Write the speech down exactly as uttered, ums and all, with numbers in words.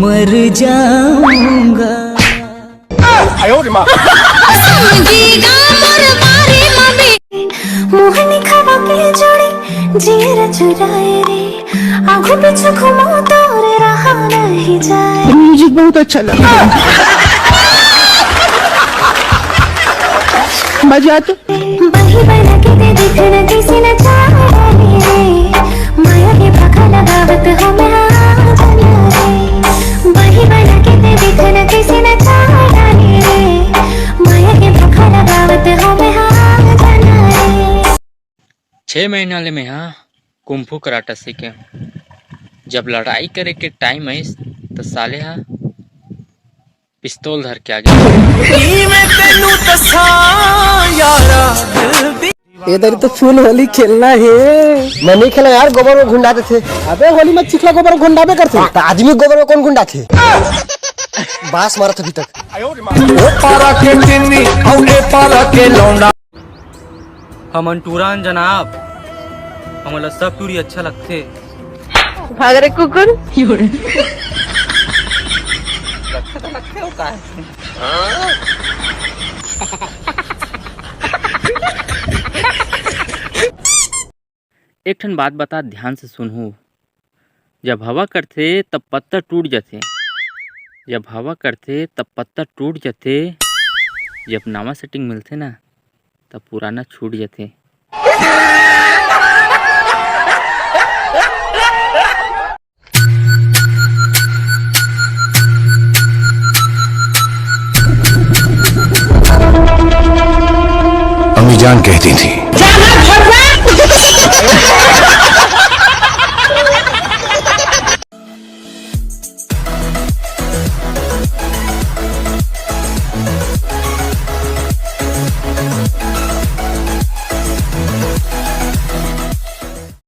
मर जाऊंगा। समझेगा मोर बारे मम्मी। मोहनी खवा के जोड़ी जियर चुराए रे, आगू पीछू घुमाओ तोरे रहा नहीं जाए। म्यूजिक बहुत अच्छा लगा। मजा आ तो। बही बना के दे देखना किसी न चाहे रे, माया के भाखा लगावत हो मैं हाँ जाना रे। बही बना के दे देखना किसी न चाहे रे, माया के भाखा लगावत हो मैं हाँ जाना रे। छह महीना ले मैं हा कुंफू कराटा सीखे हूँ। जब लड़ाई करे के टाइम आइस, तो साले हा पिस्तौल धर के आ गया। ए दरी तो फुल होली खेलना है। मैं नहीं खेला यार, गोबर में घुंडा देथे। अबे होली में चिखला गोबर घुंडाबे करथे। त आदमी गोबर में कौन घुंडाथे? बांस मारत अभी तक। ओ पारा के टिन्नी, अउ ए पारा के लौंडा। हमन टूरा अन जनाब, हमन ला सब टूरी अच्छा लगथे। भाग रे कुकुर। एक ठन बात बता, ध्यान से सुनहू। जब हवा करथे, तब पत्ता टूट जथे। जब हवा करथे, तब पत्ता टूट जथे। जब नवा सेटिंग मिलथे ना, तब पुराना छूट जथे। अम्मी जान कहती थी।